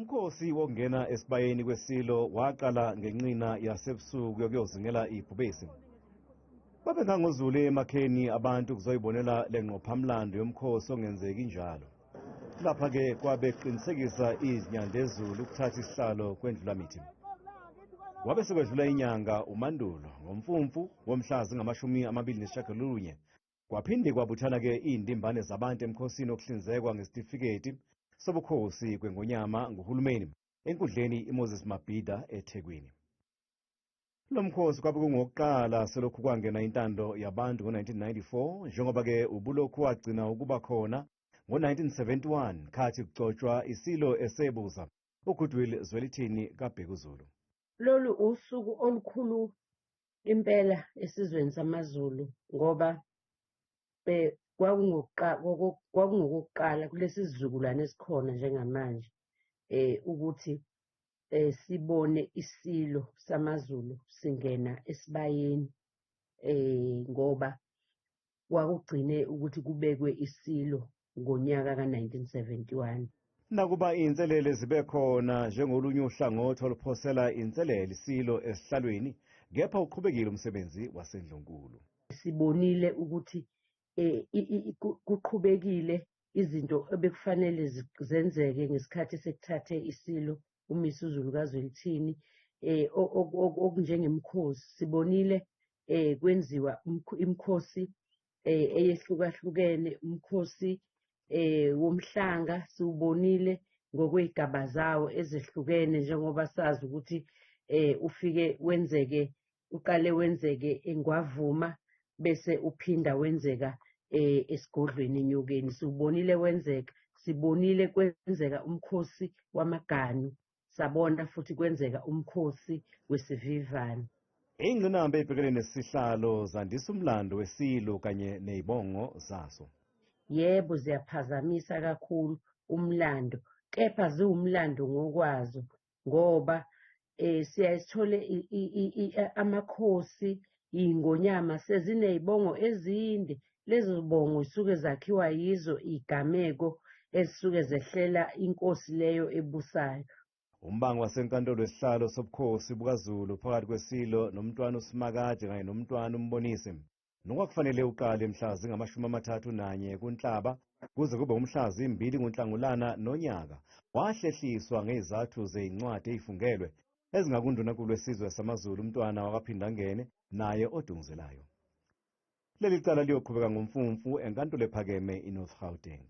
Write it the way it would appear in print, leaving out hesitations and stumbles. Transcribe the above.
Umkhosi wokungena esibayeni kweSilo waqala ngenqina yasebusuku yokuyozingela ibhubesi. Babengangozulu emakheni abantu kuzoyibonela le ngqophamlando yomkhosi ongenzeki njalo. Lapha-ke kwabe kuqinisekisa izinyandezulu ukuthatha isihlalo kwendlulamithi. Wabe sekwedlula inyanga uMandulo ngomfumfu womhla zingama-29. Kwaphinde kwabuthana-ke iy'ndimbane zabantu emkhosini wokuhlinzekwa ngesitifiketi sobukhosi kwengonyama nguhulumeni enkundleni iMoses Mabhida eThekwini. Lo mkhosi kwabe kungokuqala selokhu kwangena intando yabantu ngo-1994, njengoba-ke ubulokhu wagcina ukuba khona ngo-1971 khathi kugcotshwa iSilo esebusa uGoodwill Zwelithini kaBhekuzulu. Lolu usuku olukhulu impela esizweni samaZulu, ngoba kwakungokokuqala kulesi sizukulwane esikhona njengamanje ukuthi sibone iSilo samaZulu singena esibayeni, ngoba kwakugcine ukuthi kubekwe iSilo ngonyaka ka-1971. Nakuba iy'nselele zibe khona njengolunye uhlangothi oluphosela inselele iSilo esihlalweni, kepha uqhubekile umsebenzi wasendlunkulu. Sibonile ukuthi kuqhubekile izinto ebekufanele zenzeke ngesikhathi sekuthathe iSilo uMisuzulu kaZwelithini, okunjengemikhosi. Sibonile kwenziwa imikhosi eyehlukahlukene, umkhosi womhlanga siwubonile ngokwey'gaba zawo ezehlukene, njengoba sazi ukuthi ufike wenzeke, uqale wenzeke eNgwavuma bese uphinda wenzeka esigodlweni eNyokeni. Siwubonile wenzeka, sibonile kwenzeka umkhosi wamaganu, sabona futhi kwenzeka umkhosi wesivivane. Ingqinamba ebhekene nesihlalo zandisa umlando weSilo kanye ney'bongo zaso. Yebo, ziyaphazamisa kakhulu umlando, kepha ziwumlando ngokwazo, ngoba siyaye sithole amakhosi, iy'ngonyama seziney'bongo ezinde. Lezo zibongo zisuke zakhiwa yizo iy'gameko ezisuke zehlela inkosi leyo ebusayo. Umbango wasenkantolo wesihlalo sobukhosi bukaZulu phakathi kweSilo nomntwana uSimakade kanye nomntwana uMbonisi nokwakufanele uqale mhla zingama-31 kuNhlaba kuze kube umhla zimbili kuNhlangulana nonyaka, wahlehliswa ngezizathu zezincwadi ezifungelwe ezingakundunankulu wesizwe samaZulu umntwana wakwaPhindangene naye odunguzelayo. Leli cala liyoqhubeka ngomfumfu enkantolo ephakeme iNorth Gauteng.